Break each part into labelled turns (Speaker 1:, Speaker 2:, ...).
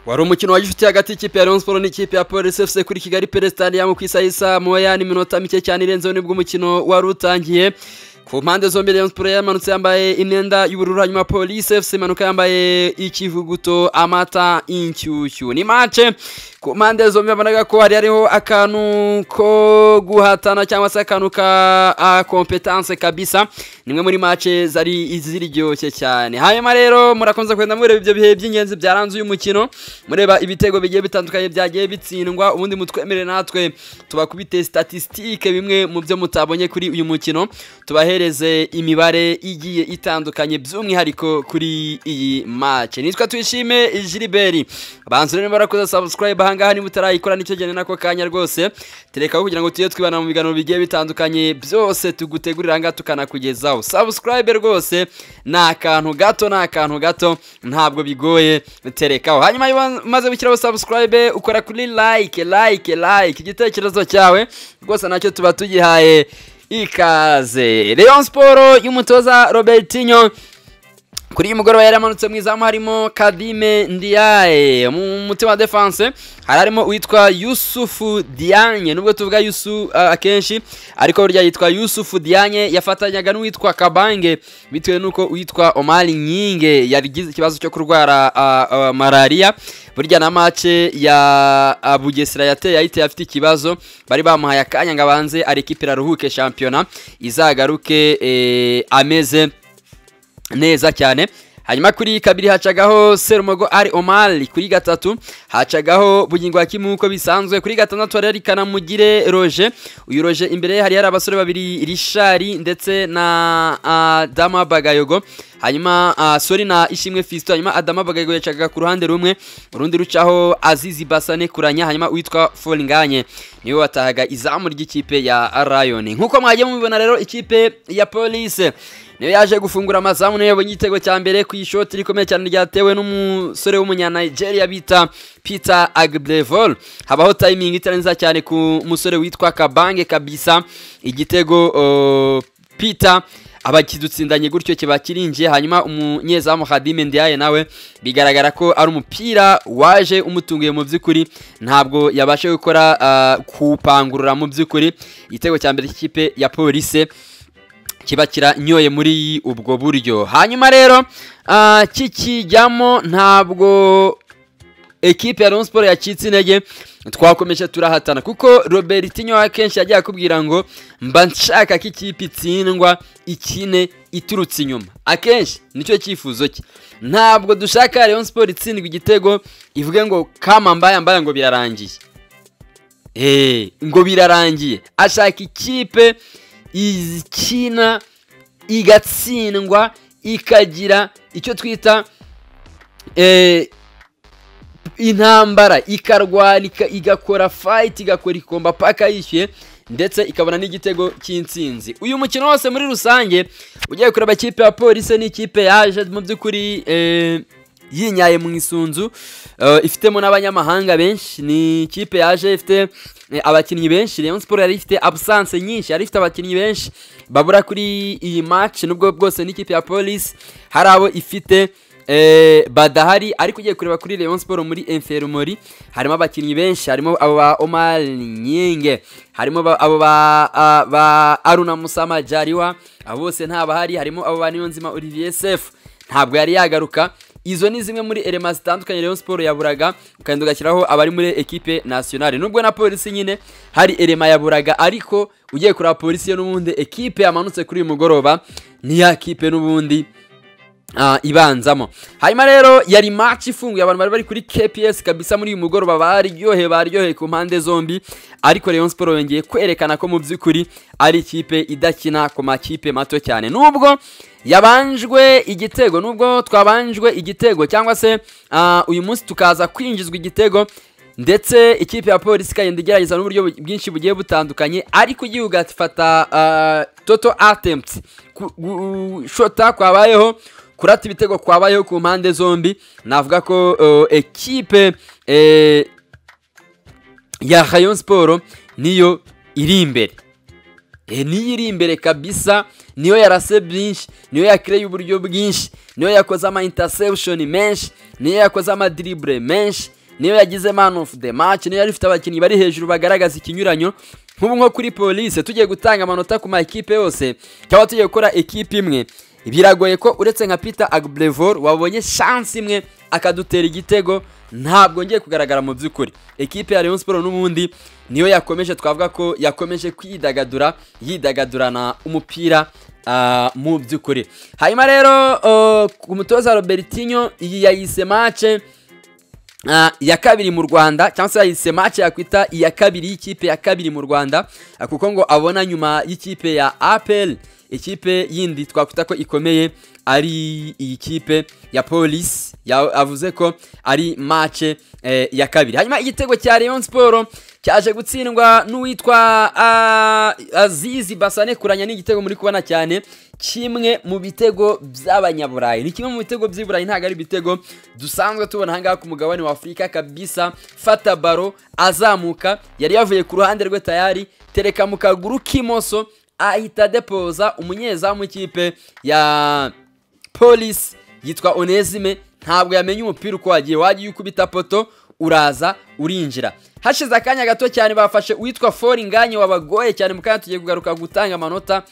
Speaker 1: Wari umukino wa gicuti hagati y'ikipe ya Rayon Sports n'ikipe ya Police FC kuri Kigali Pele Stadium ku isaha isa moya n'iminota mike cyane irenzeho nibwo umukino wari utangiye. Ku mpande zombi Rayon Sports yamanutse yambaye imyenda y'ubururu, hanyuma Police FC imanuka yambaye ikivuguto, amata, inshyushyu. Ni match ku mpande zombi babonaga ko hari hariho akantu ko guhatana cyangwa se akantu ka competence kabisa. Nimwe muri match zari ziryoshye cyane. Hanyuma rero murakomeza kugenda mureba ibyo bihe by'ingenzi byaranze uyu mukino, mureba ibitego bigiye bitandukanye byagiye bitsindwa, ubundi mutwemere natwe tubakubite statistique bimwe mu byo mutabonye kuri uyu mukino, tubahereze imibare igiye itandukanye by'umwihariko kuri iyi match. Nitwa Tuyishime Gilbert. Banzu rero barakoze subscribe ahangaha niba utarayikora nicyo gene nako kanya rwose terekaho kugira ngo tujye twibana mu biganiro bigiye bitandukanye byose tugutegurira ahangaha tukanakugezaho. Subscribe rwose ni akantu gato, ni akantu gato ntabwo bigoye, terekaho. Hanyuma iyo umaze gushyiraho subscribe ukora kuri like, like, like, igitekerezo cyawe rwose nacyo tuba tugihaye ikaze. Rayon Sports y'umutoza Robertinho kuri uyu mugoroba yari amanutse mu izamu harimo Kadime Ndiaye, mu mutima wa defense hari harimo uwitwa Yusufu Diagne, nubwo tuvuga Yusu akenshi ariko burya yitwa Yusufu Diagne, yafatanyaga n'uwitwa Kabange bitewe nuko uwitwa Omar Nyinge yagize ikibazo cyo kurwara malaria. Burya na match ya Bugesera yateye yahite afite ikibazo, bari bamuhaye akanya ngo abanze arekipira aruhuke shampiyona izagaruke ameze neza cyane. Hanyuma kuri kabiri hacagaho Serumogo Ali Omar, kuri gatatu hacagaho Bugingo Hakimu uko bisanzwe, kuri gatandatu hari Kanamugire Roger. Uyu Roger imbere hari hari abasore babiri Richard ndetse na Adama Bagayogo, hanyuma sorry na Ishimwe Fisto. Hanyuma Adama Bagayogo yacaga ku ruhande rumwe, urundi rucaho Azizi Basane Kuranya, hanyuma uwitwa Folinganye niwe watahaga izamu ry'ikipe ya Rayon. Nkuko mwagiye mubibona rero ikipe ya Police niyo yaje gufungura amazamu, niyo yabonye igitego cya mbere ku ishoti rikomeye cyane ryatewe n'umusore w'umunya Nigeria bita Peter Agblevol. Habaho timing itari nziza cyane ku musore witwa Kabange kabisa, igitego Peter abakidutsindanye gutyo kiba kirinjiye. Hanyuma umunyezamu Khadime Ndiaye nawe bigaragara ko ari umupira waje umutunguye mu by'ukuri, ntabwo yabashe gukora kupangurura mu by'ukuri. Igitego cya mbere cy'ikipe ya Police kiba kiranyoye muri ubwo buryo. Hanyuma rero kikijyamo ntabwo ekipe ya Rayon Sports yacitse intege, twakomeje turahatana kuko Robertinho akenshi yagiye akubwira ngo mba nshaka ko ikipe itsindwa ikine iturutse inyuma, akenshi nicyo cyifuzo cye. Ntabwo dushaka Rayon Sports itsindwa igitego ivuge ngo kama mbaya mbaya ngo birarangiye, ngo birarangiye. Ashaka ikipe ikina igatsindwa ikagira icyo twita intambara, ikarwana, igakora fight, igakora ikomba paka yishyuye ndetse ikabona n'igitego cy'intsinzi. Uyu mukino wose muri rusange ugiye kureba ikipe ya Police n'ikipe yaje mu by'ukuri yinyaye mu isunzu, ifitemo n'abanyamahanga benshi. Ni ikipe yaje ifite abakinnyi benshi. Rayon Sports yari ifite absence nyinshi, yari ifite abakinnyi benshi babura kuri iyi match, nubwo bwose n'ikipe ya Police hari abo ifite badahari, ariko ugiye kureba kuri Rayon Sports muri infirmerie harimo abakinnyi benshi, harimo abo ba Omar Nyinge, harimo abo ba Aruna Musama Jariwa, abo bose ntabahari, harimo abo ba Niyonzima Olivier Sef ntabwo yari yagaruka. Izo ni zimwe muri elema zitandukanye Rayon Sports yaburaga, ukagenda ugashyiraho abari muri equipe nationale. Nubwo na Police nyine hari elema yaburaga, ariko ugiye kureba Police yo n'ubundi equipe yamanutse kuri uyu mugoroba ni ya kipe n'ubundi ibanzamo. Hanyuma rero yari match ifunguye, abantu bari bari kuri KPS kabisa muri uyu mugoroba, baryohe baryohe ku mpande zombi, ariko Rayon Sports yongeye kwerekana ko mu by'ukuri ari ikipe idakina ku makipe mato cyane. Nubwo yabanjwe igitego, nubwo twabanjwe igitego cyangwa se uyu munsi tukaza kwinjizwa igitego, ndetse ikipe ya Police ikagenda igerageza n'uburyo bwinshi bugiye butandukanye, ariko ugiye ugafata total attempts, gushota kwabayeho, kurata ibitego kwabayeho ku mpande zombi, navuga ko ekipe ya Rayon Sports niyo iri imbere. Niyo iri imbere kabisa, niyo yarase byinshi, niyo yakireye uburyo bwinshi, niyo yakoze ama interception menshi, niyo yakoze ama dribble menshi, niyo yagize man of the match, niyo yari ifite abakinnyi bari hejuru bagaragaza ikinyuranyo. Nk'ubu nko kuri Police, tugiye gutanga amanota ku ma ekipe yose cyangwa tugiye gukora ekipe imwe, biragoye ko uretse nka Peter Agblevor wabonye chance imwe akadutera igitego, ntabwo ngiye kugaragara. Mu by'ukuri ekipe ya Rayon Sport n'ubundi niyo yakomeje, twavuga ko yakomeje kwidagadura, yidagadurana umupira mu by'ukuri. Hanyuma rero ku mutoza Robertinho, iyi yayise match ya kabiri mu Rwanda, cyangwa se yayise match yakwita iya kabiri y'ikipe ya kabiri mu Rwanda, kuko ngo abona nyuma y'ikipe ya APR ikipe yindi twakwita ko ikomeye ari iyi kipe ya Police. Avuze ko ari match ya kabiri. Hanyuma igitego cya Rayon Sport cyaje gutsindwa n'uwitwa Azizi Basane Kuranya. Ni igitego muri kubona cyane, kimwe mu bitego by'abanyaburayi, ni kimwe mu bitego by'i Burayi, ntabwo ari ibitego dusanzwe tubona ahangaha ku mugabane wa Afurika kabisa. Fata ballon, azamuka, yari yavuye ku ruhande rwe tayari, tereka mu kaguru k'imoso, ahita depoza. Umunyezamu w'ikipe ya Police yitwa Onesime ntabwo yamenye umupira uko wagiye, wagiye ukubita poto, uraza urinjira. Hashize akanya gato cyane bafashe uwitwa Foringanye wabagoye cyane. Mu kanya tugiye kugaruka gutanga amanota,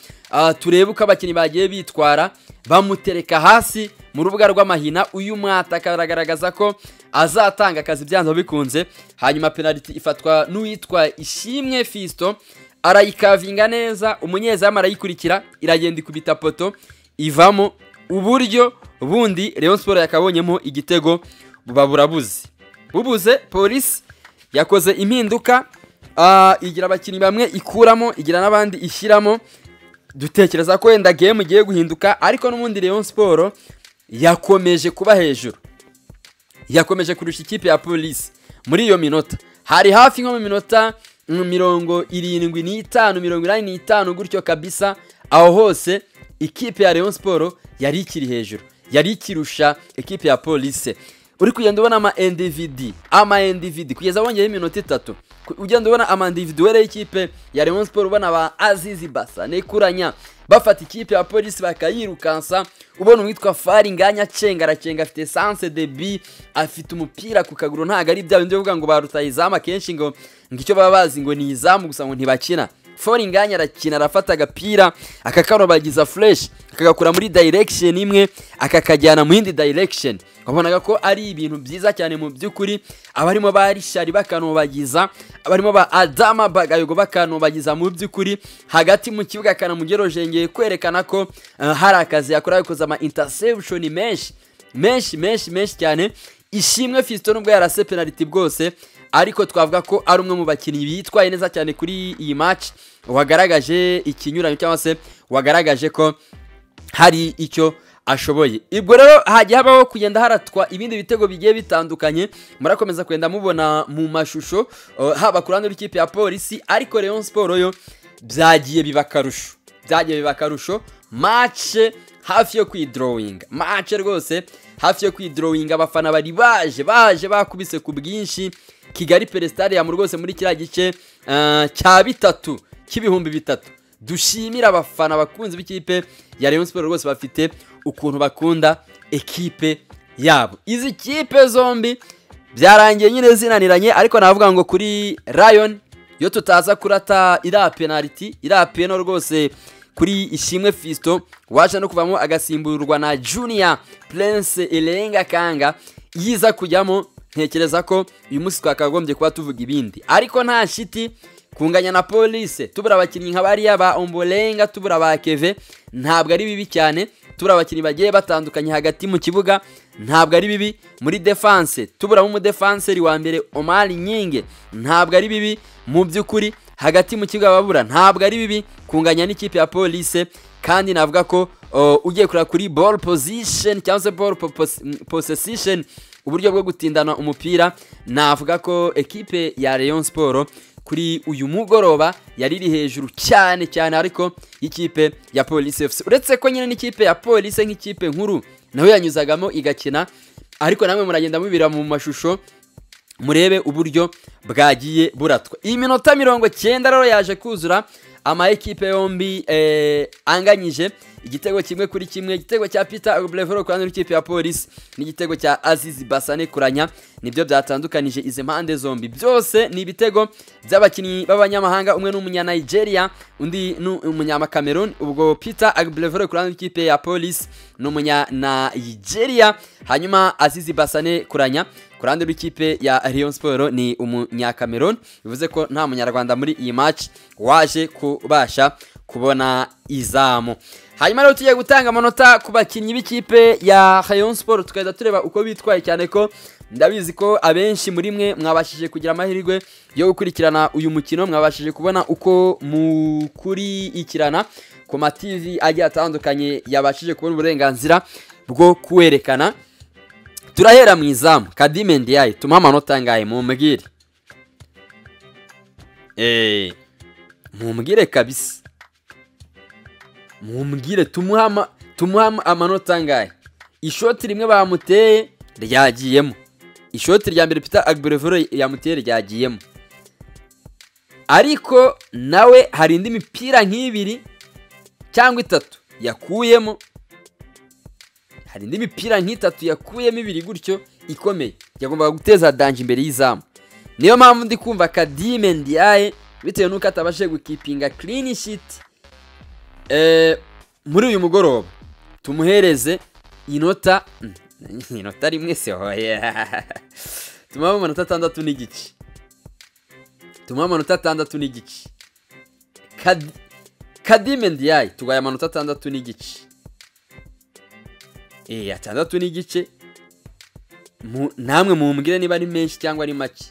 Speaker 1: turebe uko abakinnyi bagiye bitwara. Bamutereka hasi mu rubuga rw'amahina. Uyu mwataka aragaragaza ko azatanga akazi byanze bikunze. Hanyuma penalty ifatwa n'uwitwa Ishimwe Fisto, arayikavinga neza, umunyezamu arayikurikira, iragenda ikubita poto ivamo. Uburyo bundi Rayon Sport yakabonyemo igitego buba burabuze bubuze. Polisi yakoze impinduka, igira abakinnyi bamwe ikuramo, igira n'abandi ishyiramo. Dutekereza ko wenda game igiye guhinduka, ariko n'ubundi Rayon Sport yakomeje kuba hejuru, yakomeje kurusha ikipe ya Polisi. Muri iyo minota hari hafi nko mu minota 75, 85 gutyo kabisa, aho hose ikipe ya Rayon Sport yari ikiri hejuru, yari ikirusha ekipe ya Polisi. Uri kugenda ubona ama individu, ama individu, kugeza wongeyeho iminota 3, ugenda ubona ama individuel y'ikipe ya Rayon Sport, ubona ba Azizi Basane Kuranya bafata ikipe ya Polisi bakayirukansa, ubona uwitwa Faringanya cenga, aracenga, afite sens de but, afite umupira ku kaguru. Ntabwo ari bya bindi bivuga ngo ba rutayizamu akenshi ngo icyo baba bazi ngo ni izamu gusa, ngo ntibakina. Foringanya arakina, arafata agapira akakanobagiza fresh, akagakura muri direction imwe akakajyana mu yindi direction. Wabonaga ko ari ibintu byiza cyane mu by'ukuri. Abarimo ba Rishari bakanobagiza, abarimo ba Adama Bagayogo bakanobagiza mu by'ukuri. Hagati mu kibuga Kanamugero jengeye kwerekana ko hari akazi yakora, yakoze ama interception menshi menshi menshi menshi cyane. Ishimwe Fiston, nubwo yarase penalty bwose, ariko twavuga ko ari umwe mu bakinnyi bitwaye neza cyane kuri iyi match, wagaragaje ikinyuranyo cyangwa se wagaragaje ko hari icyo ashoboye. Ubwo rero hagiye habaho kugenda haratwa ibindi bitego bigiye bitandukanye, murakomeza kugenda mubona mu mashusho, haba ku ruhande rw'ikipe ya Polisi, ariko Rayon Sport yo byagiye biba akarusho, byagiye biba akarusho. Match hafi yo kwidrawinga, match rwose hafi yo kwidrawinga. Abafana bari baje bakubise ku bwinshi Kigali Pele Stadium rwose, muri kiriya gice cya bitatu cy'ibihumbi 3. Dushimira abafana, abakunzi b'ikipe ya Rayon Sport rwose bafite ukuntu bakunda ekipe yabo. Izi kipe zombi byarangiye nyine zinaniranye, ariko navuga ngo kuri Rayon iyo tutaza kurata iriya penalty, iriya peno rwose kuri Ishimwe Fisto waje no kuvamo agasimburwa na Junior Prince Elenga Kanga, yiza kujyamo, ntekereza ko uyu munsi twakagombye kuba tuvuga ibindi. Ariko nta shiti, kunganya na Police tubura abakinnyi nka bariya ba Ombolenga, tubura ba Keve, ntabwo ari bibi cyane. Tubura abakinnyi bagiye batandukanye hagati mu kibuga, ntabwo ari bibi. Muri defense tuburamo umudefanseri wa mbere Omar Nyinge, ntabwo ari bibi mu by'ukuri. Hagati mu kibuga babura, ntabwo ari bibi kunganya n'ikipe ya Police. Kandi navuga ko ugiye kureba kuri ball position cyangwa se ball possession, uburyo bwo gutindana umupira, navuga ko ekipe ya Rayon Sport kuri uyu mugoroba yari iri hejuru cyane cyane ariko y'ikipe ya Police FC, uretse ko nyine n'ikipe ya Police nk'ikipe nkuru nayo yanyuzagamo igakina. Ariko namwe muragenda mubira mu mashusho, murebe uburyo bwagiye buratwa. Iyi minota 90 rero yaje kuzura. Ama ekipe yombi anganyije igitego 1-1, igitego cya Peter Agblevor ku ruhande rw'ikipe ya Police n'igitego cya Aziz Basane Kuranya nibyo byatandukanije izi mpande zombi. Byose ni ibitego by'abakinnyi b'abanyamahanga, umwe ni umunya Nigeria undi ni umunya Cameroon. Ubwo Peter Agblevor ku ruhande rw'ikipe ya Police ni umunya Nigeria, hanyuma Aziz Basane Kuranya ku ruhande rw'ikipe ya Rayon Sport ni umunya Cameroon. Bivuze ko nta munyarwanda muri iyi match waje kubasha kubona izamu. Hanyuma rero tugiye gutanga amanota ku bakinnyi b'ikipe ya Rayon Sport, tukajya tureba uko bitwaye, cyane ko ndabizi ko abenshi muri mwe mwabashije kugira amahirwe yo gukurikirana uyu mukino, mwabashije kubona uko mukurikirana ku ma TV agiye atandukanye yabashije kubona uburenganzira bwo kuwerekana. Turahera mu izamu, Khadime Ndiaye tumuha amanota angahe? Mumbwire, mumbwire kabisa, mumbwire tumuha amanota angahe? Ishoti rimwe bamuteye ryagiyemo, ishoti rya mbere Peter Agblevor yamuteye ryagiyemo, ariko nawe hari indi mipira nk'ibiri cyangwa itatu yakuyemo, hari indi mipira nk'itatu yakuyemo ibiri gutyo ikomeye yagombaga guteza danger imbere y'izamu. Niyo mpamvu ndi kumva Khadime Ndiaye bitewe nuko atabashije gukipinga clean sheet muri uyu mugoroba, tumuhereze inota rimwe se hoya, tumuha amanota 6.5, tumuha amanota 6.5. Khadime Ndiaye tugaye amanota 6.5, 6.5. Namwe mumbwire niba ari menshi cyangwa ari make.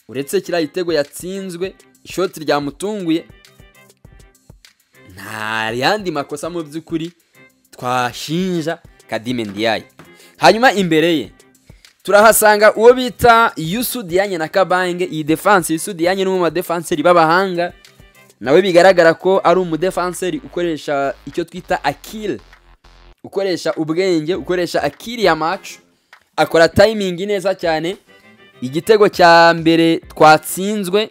Speaker 1: Uretse kiriya gitego yatsinzwe, ishoti ryamutunguye, nta yandi makosa mu by'ukuri twashinja Khadime Ndiaye. Hanyuma imbere ye turahasanga uwo bita Youssou Diagne na Kabange. Iyi defense Youssou Diagne ni umwe mu badefenseri b'abahanga, nawe bigaragara ko ari umudefenseri ukoresha icyo twita akili, ukoresha ubwenge, ukoresha akili ya match, akora timing neza cyane. Igitego cya mbere twatsinzwe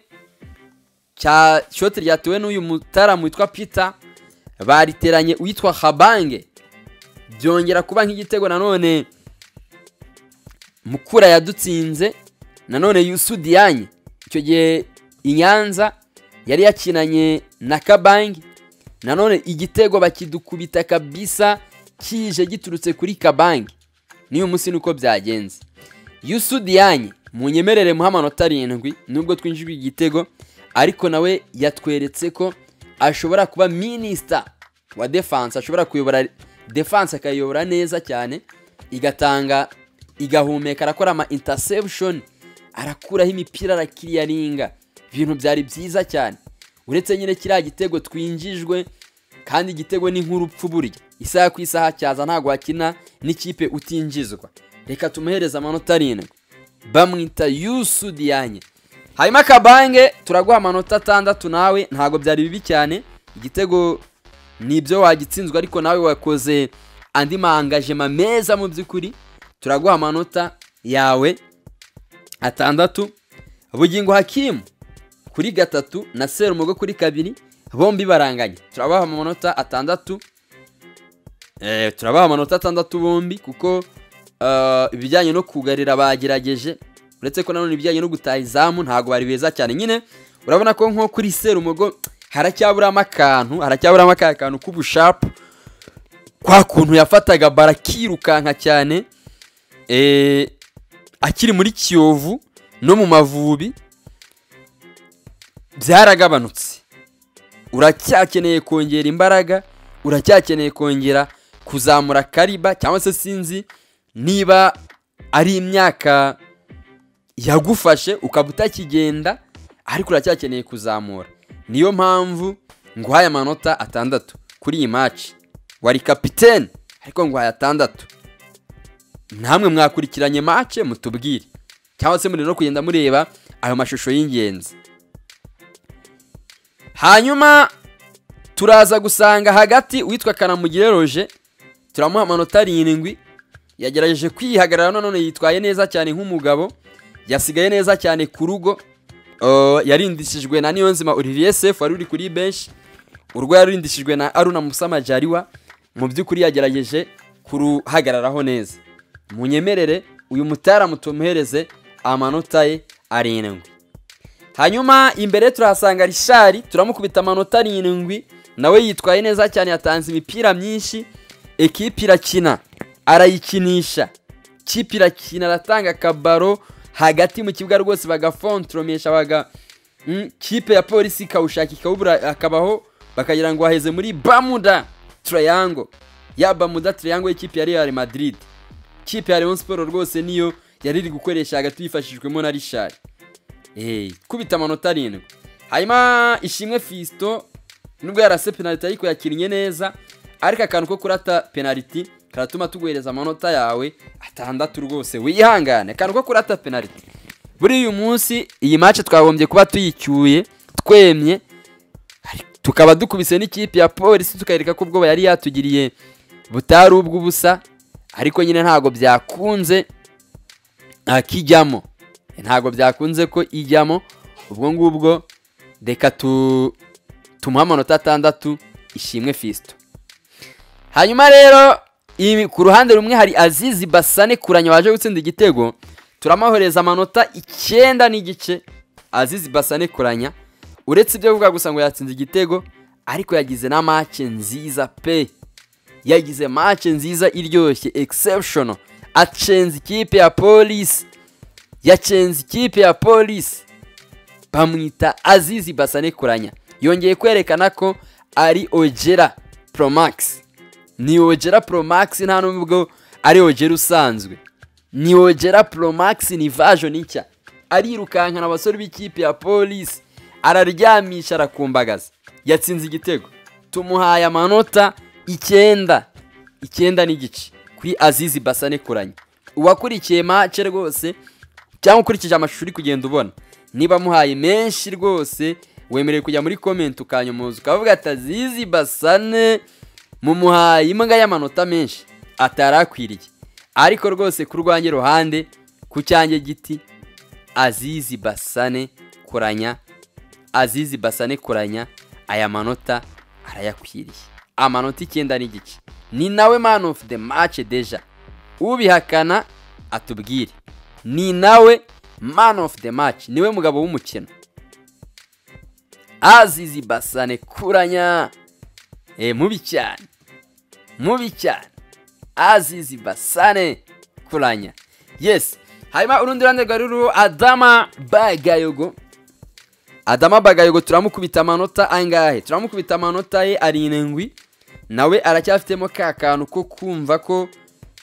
Speaker 1: cya shoti ryatewe n'uyu mutaramu witwa Peter, bariteranye uwitwa Kabange, byongera kuba nk'igitego nanone Mukura yadutsinze, nanone Youssou Diagne icyo gihe i Nyanza yari yakinanye na Kabange, nanone igitego bakidukubita kabisa kije giturutse kuri Kabange. Niyo munsi nuko byagenze. Youssou Diagne munyemerere muha amanota 7 nubwo twinjijwe igitego, ariko nawe yatweretse ko ashobora kuba minister wa defense, ashobora kuyobora defense akayobora neza cyane, igatanga igahumeka, arakora ama interception, arakuraho imipira, arakiriyaringa, ibintu byari byiza cyane. Uretse nyine kiriya gitego twinjijwe, kandi igitego ni nk'urupfu burya, isaha ku isaha cyaza, ntabwo wakina n'ikipe utinjizwa. Reka tumuhereze amanota 7, bamwita Youssou Diagne. Hanyuma Kabange turaguha amanota 6, nawe ntabwo byari bibi cyane, igitego nibyo wagitsinzwe ariko nawe wakoze andi maangajema meza mu by'ukuri, turaguha amanota yawe 6. Bugingo Hakimu kuri 3 na Serumogo kuri 2, bombi baranganye, turabaha amanota 6. Turabaha amanota 6 bombi, kuko ibijyanye no kugarira bagerageje, uretse ko nanone ibijyanye no gutaha izamu ntabwo bari beza cyane. Nyine urabona ko nko kuri Serumogo haracyaburamo akantu, haracyaburamo akantu k'ubushapu, kwa kuntu yafataga barakirukanka cyane akiri muri Kiyovu no mu Mavubi, byaragabanutse. Uracyakeneye kongera imbaraga, uracyakeneye kongera kuzamura kariba, cyangwa se sinzi niba ari imyaka yagufashe ukaba utakigenda, ariko uracyakeneye kuzamura. Niyo mpamvu nguhaye amanota 6 kuri iyi match. Wari kapitene ariko nguhaye 6. Namwe mwakurikiranye match mutubwire, cyangwa se muri no kugenda mureba ayo mashusho y'ingenzi. Hanyuma turaza gusanga hagati witwa Kanamugire Roger, turamuha amanota 7. Yagerageje kwihagarara none yitwaye neza cyane nk'umugabo, yasigaye neza cyane ku rugo, yarindishijwe na Niyonzima Olivier Sefu wari uri kuri bench. Urwo yarindishijwe na Aruna Musa Majaliwa, mu by'ukuri yagerageje kuruhagararaho neza. Munyemerere uyu mutaramu tumuhereze amanota ye 7. Hanyuma imbere turahasanga Richard, turamukubita amanota 7, nawe yitwaye neza cyane, yatanze imipira myinshi, ekipe irakina arayikinisha, kipe irakina aratanga akabaro hagati mu kibuga rwose bagafontromesha baga kipe ya polisi ikawushaka ikawubura, akabaho bakagira ngo waheze muri Bermuda Triangle, ya Bermuda Triangle y'ikipe ya Real Madrid. Kipe ya Rayon Sport rwose niyo yari iri gukoresha hagati yifashishwemo na Richard. Kubita amanota 7. Hanyuma Ishimwe Fisto nubwo yarase penalty ariko yakinnye neza, ariko akantu ko kurata penalty karatuma tuguhereza amanota yawe 6 rwose, wihangane. Akantu ko kurata penalty buri uyu munsi, iyi match twagombye kuba tuyicyuye twemye, tukaba dukubise n'ikipe ya polisi tukayereka ko ubwoba yari yatugiriye butari ubw'ubusa, ariko nyine ntago byakunze akijyamo, ntago byakunze ko ijyamo. Ubwo ngubwo reka tumuhe amanota 6 Ishimwe Fisto. Hanyuma rero ku ruhande rumwe hari Azizi Basane Kuranya waje gutsinda igitego, turamahoreza amanota 9.5. Azizi Basane Kuranya uretse ibyo kuvuga gusa ngo yatsinze igitego, ariko yagize na match nziza pe, yagize match nziza iryoshye exceptional, acenze ikipe ya polisi, yacenze ikipe ya polisi. Bamwita Azizi Basane Kuranya, yongeye kwerekana ko ari Ojera Pro Max. Ni Ojera Pro Max, nta nubwo ari Ojera usanzwe, ni Ojera Pro Max, ni version nshya. Arirukankana abasore b'ikipe ya polisi, araryamisha, arakumbagaza, yatsinze igitego. Tumuhaye amanota 9, 9.5 kuri Azizi Basane Kuranya. Uwakurikiye match rwose cyangwa ukurikije amashusho uri kugenda ubona, niba muhaye menshi rwose wemerewe kujya muri comment ukanyomoza ukavuga ati Azizi Basane mumuhaye imbwa y'amanota menshi atarakwiriye. Ariko rwose ku rwanjye ruhande, ku cyanjye giti, Azizi Basane Kuranya, Azizi Basane Kuranya aya manota arayakwiriye, amanota 9.5. Ni nawe man of the match deja, ubihakana atubwire. Ni nawe man of the match, niwe mugabo w'umukino, Azizi Basane Kuranya. Mubi cyane, mubi cyane, Azizi Basane Kuranya. Yes. Hanyuma urundi ruhande rwa ruru Adama Bagayogo. Adama Bagayogo turamukubita amanota angahe? Turamukubita amanota ye 7. Nawe aracyafitemo ka kantu ko kumva ko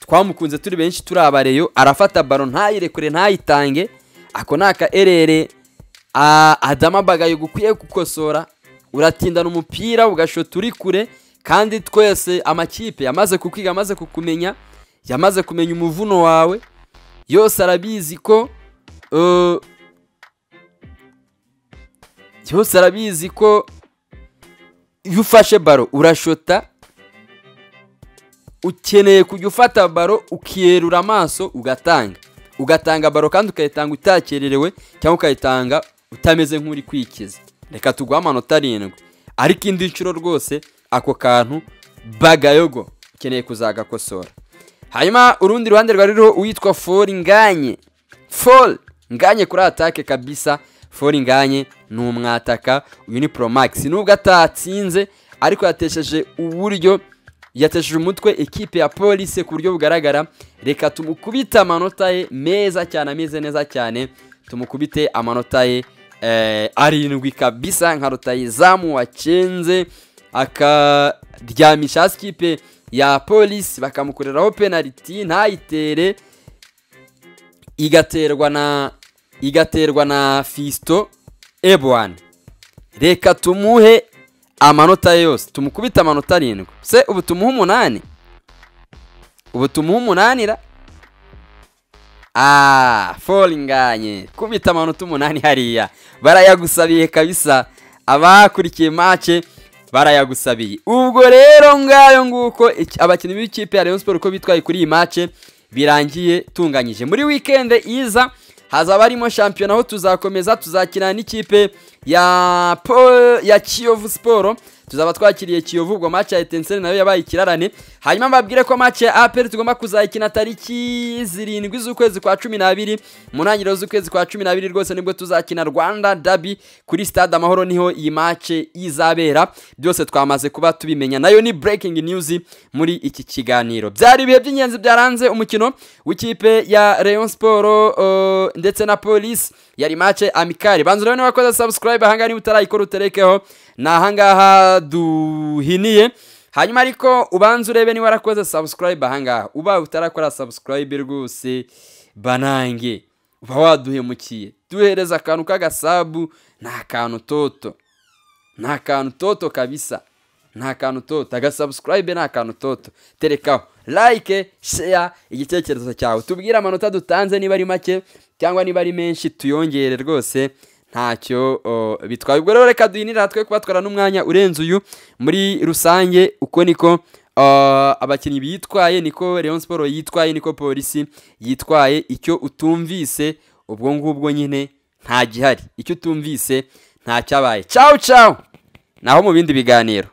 Speaker 1: twamukunze turi benshi turi abareyo, arafata baro ntayirekure ntayitange. Ako naka erere Adama Bagayogo ukwiye gukosora. Uratindana umupira ugashota uri kure, kandi twese amakipe yamaze kukwiga, amaze kukumenya, yamaze kumenya umuvuno wawe yose, arabizi ko yose arabizi ko iyo ufashe baro urashota. Ukeneye kujya ufata baro ukiyerura amaso ugatanga, ugatanga baro kandi ukayitanga utakererewe cyangwa ukayitanga utameze nk'uri kwikiza. Reka tuguhe amanota 7, ariko indi nshuro rwose ako kantu Bagayogo ukeneye kuzagakosora. Hanyuma urundi ruhande rwa ruriho uwitwa Fori Nganye, Fori Nganye kuri atake kabisa. Fori Nganye ni umwataka, uyu ni Pro Max. Nubwo atatsinze ariko yatesheje uburyo, yatesheje umutwe ekipe ya polisi ku buryo bugaragara. Reka tumukubite amanota ye meza cyane, ameze neza cyane, tumukubite amanota ye 7 kabisa, nka rutayizamu wacenze akaryamisha hasi ikipe ya polisi, bakamukoreraho penalty ntayitere, igaterwa na Fisto Ebwan. Reka tumuhe amanota yose, tumukubite amanota 7. Se ubu tumuhe 8, ubu tumuhe 8 ra. Folinganye kubita amanota 8 hariya, barayagusabiye kabisa, abakurikiye match barayagusabiye. Ubwo rero ngayo nguko abakinnyi b'ikipe ya Rayon Sport uko bitwaye kuri iyi match birangiye tunganyije. Muri weekend iza hazaba harimo shampiyona, aho tuzakomeza tuzakina n'ikipe ya Kiyovu Sport, Tuzaba twakiriye Kiyovu, ubwo match ya Etincelle nayo yabaye ikirarane. Hanyuma mbabwire ko match ya APR tugomba kuzayikina tariki 7 z'ukwezi kwa 12, mu ntangiriro z'ukwezi kwa 12 rwose nibwo tuzakina Rwanda Derby kuri Stade Amahoro, niho iyi match izabera. Byose twamaze kuba tubimenya, nayo ni breaking news muri iki kiganiro. Byari ibihe by'ingenzi byaranze umukino w'ikipe ya Rayon Sport ndetse na Police, yari match amicale. Banza urebe niba wakoze subscribe ahangaha, niba utarayikora uterekeho, ni ahangaha duhiniye. Hanyuma ariko ubanza urebe niba warakoze subscribe ahangaha. Uba utarakora subscribe rwose banange uba waduhemukiye. Duhereza akantu k'agasabu, ni akantu toto, ni akantu toto kabisa, ni akantu toto. Agasubscribe ni akantu toto, terekaho like, share igitekerezo cyawe, tubwire amanota dutanze niba ari make cyangwa niba ari menshi tuyongere rwose, ntacyo bitwaye. Ubwo rero reka duhinira twe kubatwara n'umwanya urenze uyu. Muri rusange uko niko abakinnyi bitwaye, niko Rayon Sport yitwaye, niko Polisi yitwaye. Icyo utumvise ubwo ngubwo nyine nta gihari, icyo utumvise nta cyabaye. Ciao ciao, naho mu bindi biganiro.